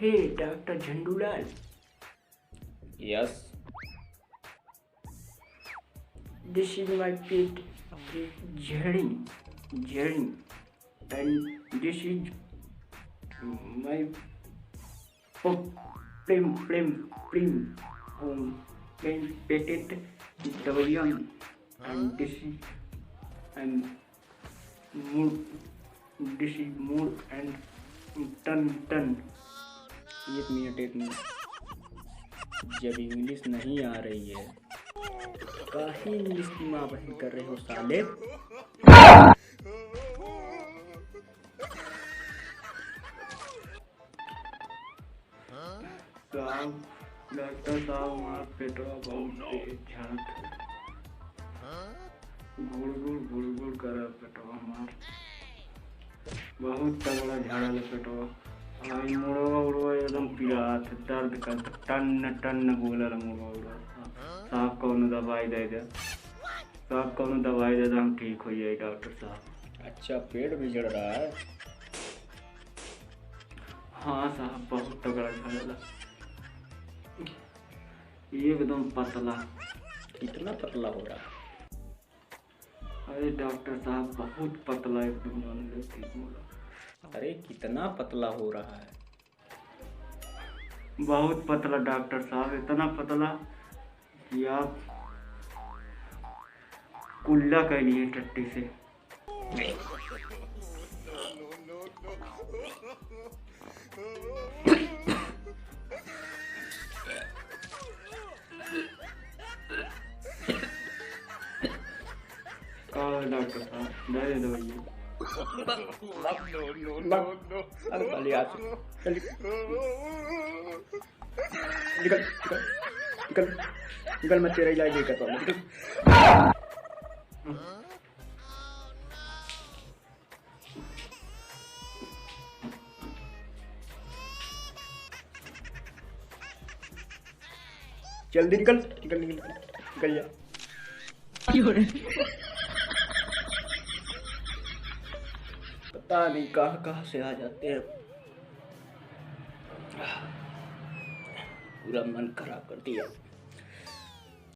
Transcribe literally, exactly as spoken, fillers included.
हे डॉक्टर झंडूलाल। Yes. This is my pet, झड़ी, झड़ी, and this is my plim, plim, plim, um, plim, patent, दवाइयाँ, and this is, and mood, this is mood and टन टन। एक minute, एक minute, जब इंग्लिश नहीं आ रही है, काहे इंग्लिश की माँ बहन कर रहे हो साले? साहब, डॉक्टर साहब, हमार पेटवा बहुत तेज झड़त है। गुड़गुड़, गुड़गुड़ करे पेटवा हमार। बहुत तगड़ा झड़ल है पेटवा। आ, ई मुड़वा उड़वा एकदम पिरात है, दर्द करत, टन्न, टन्न बोलल है मुड़वा उड़वा। साहब, कौनो दवाई दे दे। साहब, कौनो दवाई दे दे, हम ठीक हो जाए, डॉक्टर साहब। अच्छा, पेट भी झड़ रहा है? हाँ साहब, बहुत तगड़ा झड़ेला, एकदम पतला। कितना पतला हो रहा है? अरे डॉक्टर साहब, बहुत पतला एकदम, जान ले, ठीक बोला। अरे, कितना पतला हो रहा है? बहुत पतला डॉक्टर साहब, इतना पतला कि आप कुल्ला कह लिए टट्टी से। का है डॉक्टर साहब? दे दो भैया। अरे साले, आज निकल, निकल, निकल, निकल, मैं तेरा इलाज नहीं कर पाऊंगा, निकल। जल्दी निकल, निकल, निकल, निकल जा। पता नहीं कहाँ कहाँ से आ जाते हैं, पूरा मन खराब कर दिया।